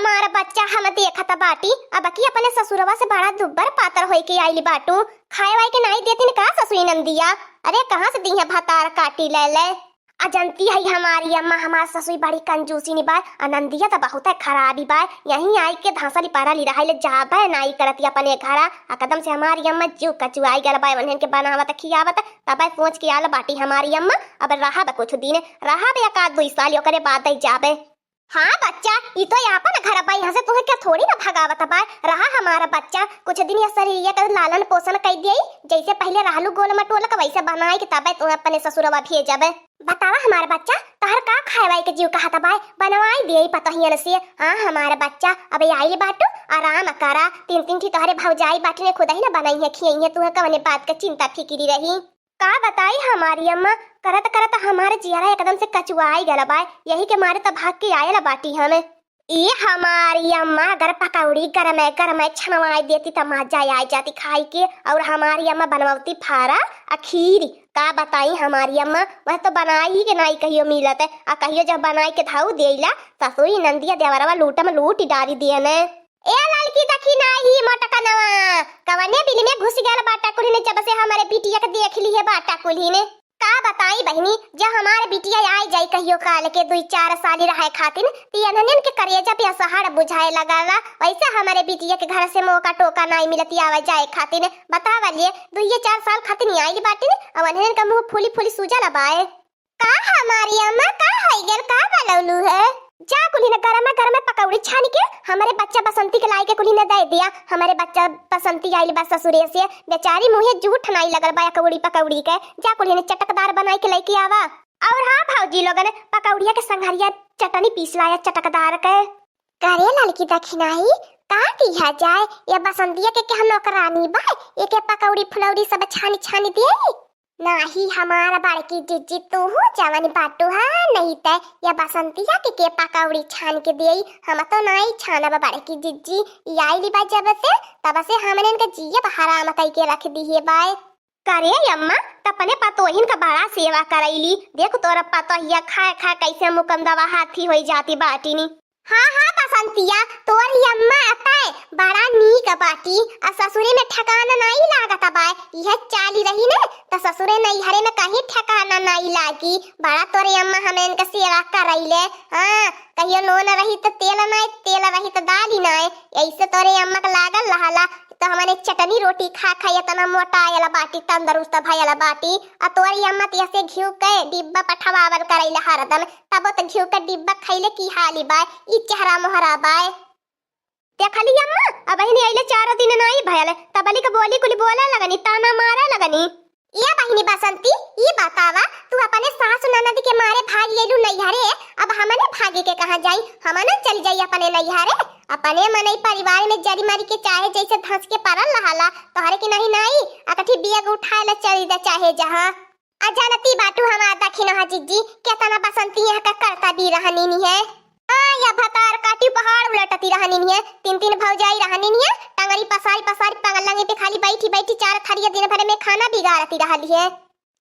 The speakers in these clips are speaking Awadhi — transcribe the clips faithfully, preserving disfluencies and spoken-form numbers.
हमार बच्चा हम देखत बाटी, अब की अपने ससुरवा से बड़ा दुब्बर पातर होई के आइल बाटू। खाए वाए के नाई देतिन का ससुई नंदिया? अरे कहाँ से दीहे भतार काटी ले ले। अजंती है हमारी अम्मा, हमार ससुई बड़ी कंजूसी नी बाय, आ नंदिया त बहुत है खराबी बाय। यहीं आई के धांसली पारली रहा ले जाबे नाई करती अपने घरा। आ कदम से हमारी अम्मा जीव कचुआई गल बाय, उन्हें के बनावत खियावत। तबे सोच के आल बाटी हमारी अम्मा, अब रहब कुछ दिन, रहब एक आध दुई साल, ओकरे बाद ही जाबे। हाँ बच्चा, ई तो आपन घर बा, यहाँ से तुहे क्या थोड़ी ना भगावत बा। रहा हमारा बच्चा, कुछ दिन यह शरीर के लालन पोषण कर दिए, जैसे पहले रहलू गोल मटोल के, वैसे बनाए के तबे तुहे अपने ससुरवा भेजबे। बतावा हमारा बच्चा, तहर का खाए वाए के जीव कहत बा, बनवाई दिए पतोहियन से। हाँ हमारा बच्चा, अब आइल बाटू, आराम करा। तीन तीन ठी तोहरे भौजाई बाटी ने खुद ही ना बनाई है, खियाई है, तुहे कवने बात का चिंता फिकिरी रही। का बताई हमारी अम्मा, करत करत हमार जियरा एकदम से कचुआई गल बा, यही के मारे त भाग के आयल बाटी हम। ए हमारी अम्मा, अगर पकौड़ी गरमे गरमे छनवाई देती त मजा आ जाती खाई के। और हमारी अम्मा बनवती फारा आ खीरी। का बताई हमारी अम्मा, वह तो बनाई ही के नाई कहियो मिलत है, आ कहियो जब बनाई के धाऊ देला, ससुरी नंदिया देवरवा लूटम लूट डारी दियन। ए ललकी दखिनाही मोटकनवा, कवने बिल में घुस गल बाटा कुल्हिन, जब से हमारे बिटिया के देख ली है बाटा कुल्हिन। का बताई बहिनी, जब हमारे बिटिया आई जाई कहियो काल के दुई चार साली रहे खातिन, ती अनहन के करेजा पे असहाड़ बुझाए लगाला। वैसे हमारे बिटिया के घर से मौका टोका नाई मिलती आवे जाए खातिन। बतावा लिए, दुइये चार साल खातिन आई बाटिन, अब अनहन का मुंह फूली फूली सूजल बाए। का हमारी अम्मा, का होई गेल, का बनौलू है? जा कुल्हिन गरमा गरमा पकौड़ी छान के हमरे बच्चा बसंती के लाई के कुल्हिन दे दिया। हमरे बच्चा बसंती आइल बा ससुरे से, बेचारी मुँहे जूठ नाई लगल बा अकौड़ी पकौड़ी के। जा कुल्हिन चटकदार बनाई के लेके आवा। और हाँ भौजी लोगन, पकौड़िया के संघरिया चटनी पीस लाया चटकदार के। करे ललकी दखिनाही, का किया जाए, ये बसंतिया के, के हम नौकरानी बा, ये के पकौड़ी फुलौड़ी सब छानी छानी दे? नाही हमार बड़की जिज्जी, तूहू जवन बाटू हा, नहीं ते या बसंतिया के, के पकौड़ी छान के देई, हम तो नाही छानब बड़की जिज्जी। ई आइली बा जब से, तब से हमने इनके जियब हराम कई के रख दिए बाय। करे अम्मा, त अपने पतोहिन का बड़ा सेवा करैली। देख तोर पतोहिया खाए खाए कैसे मुकंदवा हाथी होई जाती बाटिनी। हाँ, हाँ, बसंतिया, तोर ही अम्मा अतै बड़ा नीक बाटी, आ ससुरे में ठिकाना नाई लागत बाय। इहे चाली रही ने, त ससुरे नैहरे में कहीं ठिकाना नाई लागी। बड़ा तोरे अम्मा हमें इनके सेवा करैले। हाँ, कहियो नून रही त तेल नाय, तेल रही त दाली नाय। ऐसे तोरे अम्मा के लागल रहला, त हमने चटनी रोटी खा खा इतना मोटायल बाटी, तंदुरुस्त भयल बाटी। आ तोरी अम्मा त ऐसे घिउ के डिब्बा पठवावल करैले हरदम। तबो त घिउ के डिब्बा खैले की हाली बाय, ई चेहरा मोहरा बाय। देखली अम्मा, अबहिनी अइले चार दिन नाई भयल, तबली के बोली कुली बोले लगनी, ताना मारे लगनी। ए बहिनी बसंती, ई बतावा, तू अपने सास ननद के मारे भाग गेलू नैहरे, अब हमने भागे के कहाँ जाई? हमने चल जाई अपने नैहरे। अपने मनई परिवार में जरी मरी के चाहे जैसे धंस के परल रहला, तोहरे के नहीं नाई, अकठी बियग उठाए ला चल दे चाहे जहाँ। आ जानती बाटू हमार दखिनहा जिज्जी, केतना बसंती यहाँ का करता भी रहनी नी है। हाँ, या भतार काटी पहाड़ उलटती रहनी नी है। तीन तीन भौजाई रहनी नी है, टंगरी पसारी पसारी पलंगे पे खाली बैठी बैठी चार थरिया दिन भर में खाना बिगाड़ती रहली है।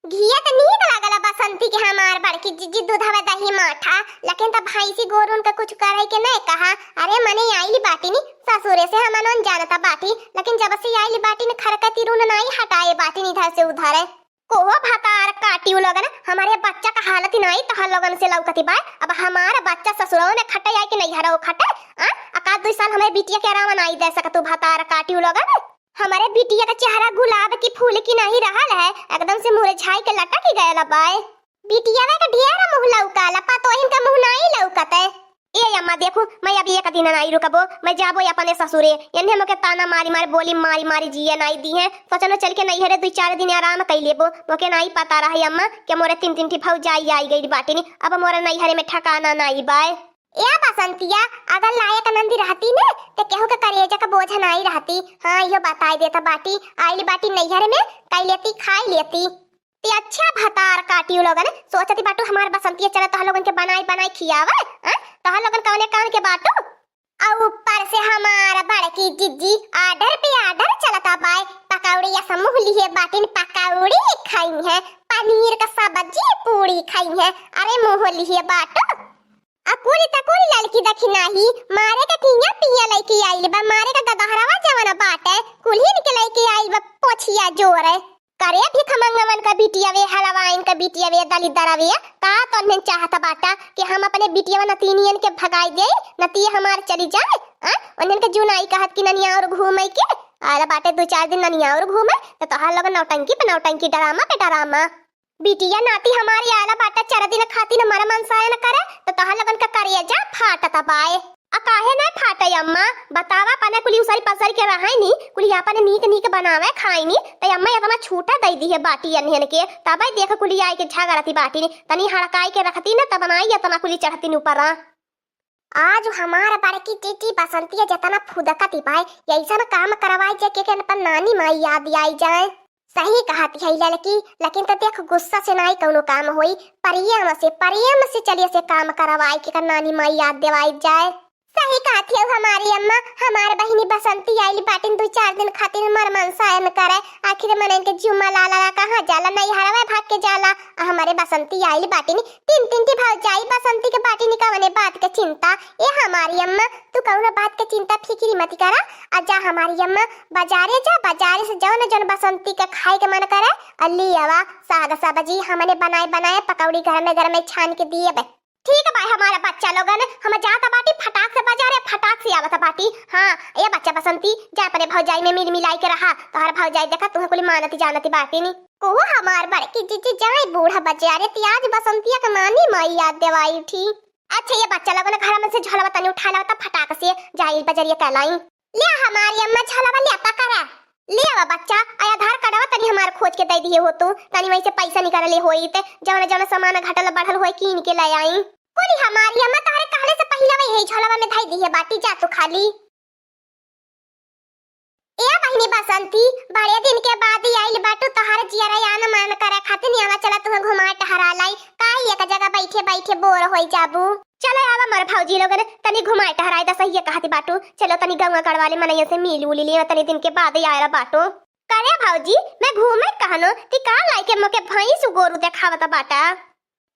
घिया त नीक लागला बसंती के हमार बड़की जिज्जी दूधवा दही माठा, लेकिन त भैंसी गोरुन का कुछ करे के नहीं कहा। अरे मने आइली बाटी नी ससुरे से, हम अनोन जानता बाटी, लेकिन जब से आइली बाटी न खरकती रून नाई हटाए बाटी नी इधर से उधर। कोहो भतार काटी उ लोगन, हमारे बच्चा का हालत ही नाई तोहर लोगन से लौकती बाय। अब हमार बच्चा ससुरवा में खटे आए कि नैहरवा खटे, आ? अकाध दुई साल हमारे बिटिया के आराम नाई दे सकतू भतार काटी उ लोगन। हमारे बिटिया का चेहरा गुलाब की फूल की नहीं रहल है, एकदम से मुरझाई के लटक गयल बाय। बिटिया का ढेर मुँह लौकाला, पतोहिन का मुँह नाई लौकत है। ए अम्मा देखू, मैं अब एक दिन नाई रुकबो, मैं जाबो अपने ससुरे। एन्हे मोके ताना मारी मारी, बोली मारी मारी जिए नाई दी है। सोचनो चल के नैहरे दुई चार दिन आराम कई लेबो। मोके नाई पता रहे अम्मा कि मोरे तीन तीन ठी भौजाई आई गई बाटिनी, अब मोरे नैहरे में ठिकाना नाई बाय। ए बसंतिया, अगर लायक नंदी रहती ने, ते केहू के करेजा का बोझ नाई रहती। हाँ, इहो बताई देता बाटी, आइली बाटी नैहरे में, कई लेती, खाई लेती। ते अच्छा भतार काटियो लोगन, सोचती बाटू हमार बसंतिया चला तोहर लोगन के बनाई बनाई खियावे, हैं? तोहर लोगन कवने काम के बाटू? और ऊपर से हमार बड़की जिज्जी order पे order चलता बाय, पकौड़ी या समूह लिए बाटिन पकौड़ी खाई है, पनीर का सब्जी पूड़ी खाई है, अरे मुँह लिए बाटू। अ कुल त कुल ललकी देखी नाही, मारे का किया पिया लइके आइल बा, मारे का गदहरवा जवन बाटे, कुल्हिन के लइके आइल बा, पोछिया जोरे। करे भिख मंगवन का बिटियवे, हलवाइन का बिटियवे, दलिदरवे, का तोन्हन चाहत बाटा कि हम अपने बिटियवा नतीनियन के भगाई देई, नती हमार चली जाए? आ? उन्हन के जुनाई कहत कि ननिया और घूमे के, आला बाटे दो चार दिन ननिया और घूमे, त तोहार लोग नौटंकी पे नौटंकी, ड्रामा पे ड्रामा। बिटिया नाती हमारी आला बाटा चार दिन खातिर मर मनसायन करे, त तोहार लोगन का करेजा फाटत बाए। आ काहे नाय फाटे अम्मा? बतावा, अपने कुली उसरी पसरी के रहे नी, कुली अपने नीक नीक बनावे खाए नी, त अम्मा इतना छूटा दई दिहे बाटी अनहन के, तबे देख कुली आए के झगड़ती बाटी नी, तनी हड़काई के रखती न, तब नाई इतना कुली चढ़ती न ऊपर। आज हमार बड़की जीजी बसंतिया जतना फुदकती बाए, यैसन काम करवाए जे के, के अपन नानी माई याद आई जाए। सही कहत है ललकी, लेकिन त देख गुस्सा से नाई कौनो काम होई, प्रेम से, प्रेम से चलिए से काम करवाए के कर नानी माई याद देवाई जाए। सही कहत है हमारी अम्मा, हमार बहिनी बसंती आइल बाटिन दो चार दिन खातिर मर मनसायन करे, आखिर मनन के जुम्मा लाला कहाँ जाला, नैहरवे भाग के जाला, आ हमारे बसंती आइल बाटिन, तीन तीन ठी भौजाई बसंती के बाटिन, कवने बात के चिंता? ए हमारी अम्मा, तू कौनो बात के चिंता फिक्री मत करा, आ जा हमारी अम्मा, बाजारे जा, बाजारे से जौन जौन बसंती के खाए के मन करे, आ ले आवा। साग सब्जी हमने बनाए बनाए, पकौड़ी गरमे गरमे छान के दिए बे। ठीक बा हमारा बच्चा लोगन, हम जात बाटी फटाक से बाजारे, फटाक से आवत बाटी। हाँ, ए बच्चा बसंती, जा अपने भौजाई में मिल मिलाई के रहा, तोहर भौजाई देखा तुहे कुल मानती जानती बाटी नी। को हमार बड़की जीजी जाए बूढ़ा बाजारे, ती आज बसंतिया के नानी माई याद देवाई थी। अच्छा, ए बच्चा लोगन, घर में से झोलवा तनी उठा लावा, तब फटाक से जाई बजरिया तलाई। ले हमारी अम्मा झोलवा ले पकड़ा। ले आवा बच्चा, आ आधार कार्डवा तनी हमार खोज के दे दिए हो तू, तनी वहीं से पैसा निकाल ले होई ते, जौन जौन सामान घटल बढ़ल होई कीन के ले आई। बोली हमारी अम्मा तोहरे कहले से पहिले वही झोलवा में धई दिए बाटी, जा तू खाली। ए बहिनी बसंती, बड़े दिन के बाद ही आइल बाटू, तोहर जियरा यान मन करे खातिर नियावा चला तुहे घुमाए टहरा लाई, काहे एक जगह बैठे बैठे बोर होई जाबू। चलो आवा मोर भौजी लोगन, तनी घुमाए टहराए दा, सही कहती बाटू, चलो तनी गौवा गढ़वाले मनैया से मिल उल लिया, तनी दिन के बाद आए रहा बाटू। करे भौजी, मैं घूमे कहनो, ती का लाइके मोके भैंस गोरू देखावत बाटा?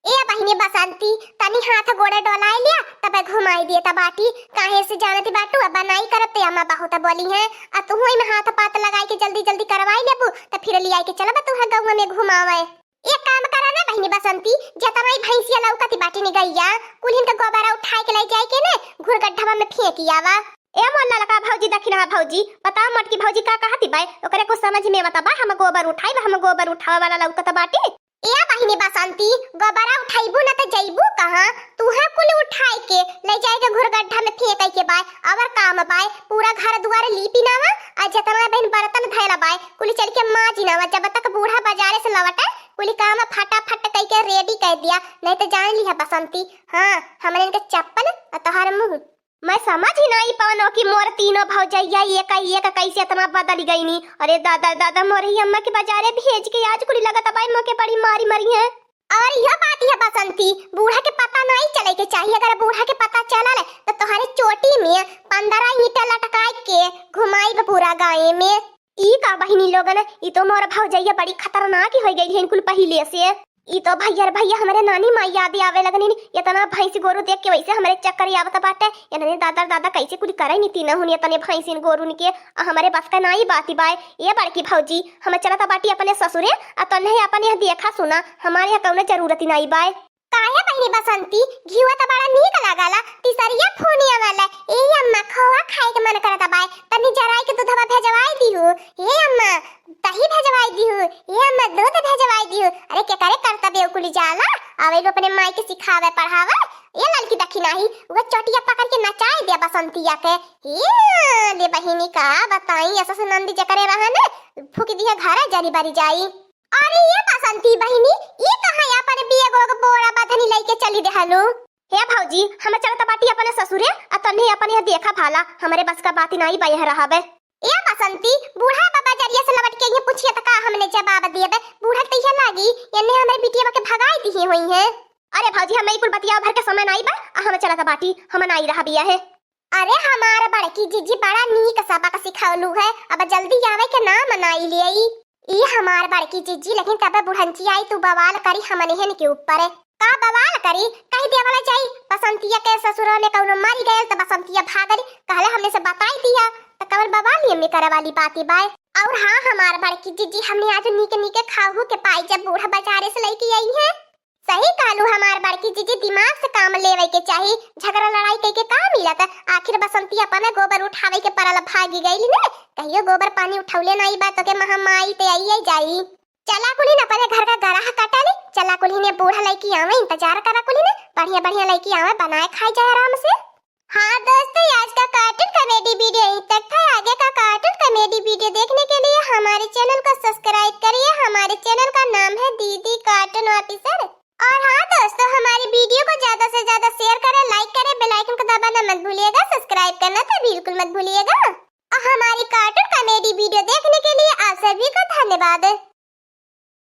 ए बहिनी बसंती, तनी हाथ गोड़े डोलाए लिया, तब घुमाई दिए तब बाटी, काहे से जानती बाटू, अब नाई करब ते अम्मा बहुत बोली हैं, आ तू में हाथ पात लगाई के जल्दी जल्दी करवाई लेबू, त फिर लियाई के चलब तुहे गौवा में घुमावे। एक काम करा ना बहिनी बसंती, जतना ई भैंसिया लौकती बाटी ने गैया, कुल्हिन के गोबरा उठाए के ले जाए के ने घुर गड्ढवा में फेंक आवा। ए मोर ललका भौजी, दखिनहा भौजी, बताओ मोटकी भौजी का कहती बाय? ओकरे कुछ समझ में आवत बा, हम गोबर उठाइब, हम गोबर उठावे वाला लौकत बाटी। ए बहिनी बसंती, गोबरा उठाइबू ना त जइबू कहाँ? तुहे कुल उठाए के ले जाए के घुर गड्ढा में फेंके के बाय, और काम बाय, पूरा घर दुआर लीपी नावा, आ जतना बहिन बर्तन धैला बाय, कुल चल के माजी नावा, जब तक बूढ़ा बाजारे से लौटे कुल काम फटाफट कई के रेडी कर दिया, नहीं तो जान लिहा बसंती, हाँ, हमरे इनके चप्पल और तोहार मुंह। मैं समझ ही नहीं पवनो कि मोर तीनों भौजैया एक ही एक कैसे इतना बदल गई नी। अरे दादा, दादा, मोर ही अम्मा के बाजारे भेज के आज कुल लगत बाई मोके बड़ी मारी मरी है। और यह बात है बसंती, बूढ़ा के पता नहीं चले के चाहिए, अगर बूढ़ा के पता चलल तो तोहरे चोटी में पंद्रह ईंटा लटकाए के घुमाई पूरा गाँव में। ई का बहिनी लोगन, ई तो मोर भौजैया बड़ी खतरनाक हो गई है कुल पहिले से। ई तो भैया रे भैया, हमरे नानी माई याद आवे लगनी। इतना भैंस गोरू देख के वैसे हमरे चक्कर आवत बाटे। इन्हने दादा दादा कैसे कुल करे नी तीनहुन इतने भैंसिन गोरुन के, आ हमरे बस का नाई बाती बाय। ए बड़की भौजी, हम चलत बाटी अपने ससुरे, आ तन्हे अपने यहाँ देखा सुना, हमारे यहाँ कौनो जरूरत ही नाई बाय। काहे बहिनी बसंती, घिवा त बड़ा नीक लागला, तिसरिया फूनिया वाला। ए अम्मा, खोआ खाए के मन करत बाय, तनी जराई के दूधवा भेजवाई दिहु। ए अम्मा, दही भेजवाई दिहु। ए अम्मा, दूध भेजवाई दिहु। अरे केकरे करता बेवकुली जाला, आवे लो अपने माई के सिखावे पढ़ावे। ए ललकी दखिनाही, वो चोटिया पकड़ के नचाई दे बसंतिया के। ए ले बहिनी का बताई, ऐसा से नंदी जकरे रहने, फूक दिया घर जरी बरी जाई। अरे ये बसंती बहिनी, ई कहाँ अपन बिया गोग बोरा बधनी लइके चली देहलू? हे भौजी, हम चलत बाटी अपने ससुरे, आ तन्हे अपने यहाँ देखा भाला, हमरे बस का बात ही नाई बा यहाँ रहबे। ए बसंती, बूढ़ा बाबा जरिया से लवट के ये पूछिए त का हमने जवाब दिए बे? बूढ़ा त इहे लागी, एने हमरे बिटिया के भगाई दिए हुई हैं। अरे भौजी, हम ई कुल बतिया भर के समय नाई बा, आ हम चलत बाटी, हम नाई रहबिया है। अरे हमार बड़की जीजी बड़ा नीक सबक सिखौलू है, अब जल्दी आवे के नाम नाई लेई। ई हमार बड़की जीजी, लेकिन तबे बुढ़ंची आई तू बवाल करी हमनहन के ऊपर। का बवाल करी, कहि देवला जाई, बसंतिया के ससुरा में कउनो मरि गयल त बसंतिया भागली, कहले हमने से बताइ दिया, त कवन बवाल ये में करे वाली बाती बाय। अउर हाँ, हमार बड़की जीजी, हमने आज नीके नीके खाहू के पाई, जब बूढ़ा बाजारे से लइके आई है। सही कहलू हमार बड़की जीजी, दिमाग से काम लेवे के चाही, झगड़ा लड़ाई कइके का मिलत? आखिर बसंती अपने गोबर उठावे के परल भागी गइली ने, कहियो गोबर पानी उठौले नाई बा, तो के महामाई ते आइए जाई। चला कुलिन अपने घर का गराह कटाली, चला कुलिन बूढ़ा लइके आवे, इंतजार करा कुलिन, बढ़िया बढ़िया लइके आवे, बनाए खाए जाए आराम से। हाँ दोस्तों, आज का कार्टून कॉमेडी वीडियो यहीं तक था। आगे का कार्टून कॉमेडी वीडियो देखने के लिए हमारे चैनल को सब्सक्राइब करिए। हमारे चैनल का नाम है दीदी कार्टून ऑफिसर। और हाँ दोस्तों, हमारी वीडियो को ज्यादा से ज्यादा शेयर करें, लाइक करें, बेल आइकन को दबाना मत भूलिएगा, सब्सक्राइब करना तो बिल्कुल मत भूलिएगा। और हमारी कार्टून कॉमेडी वीडियो देखने के लिए आप सभी को धन्यवाद।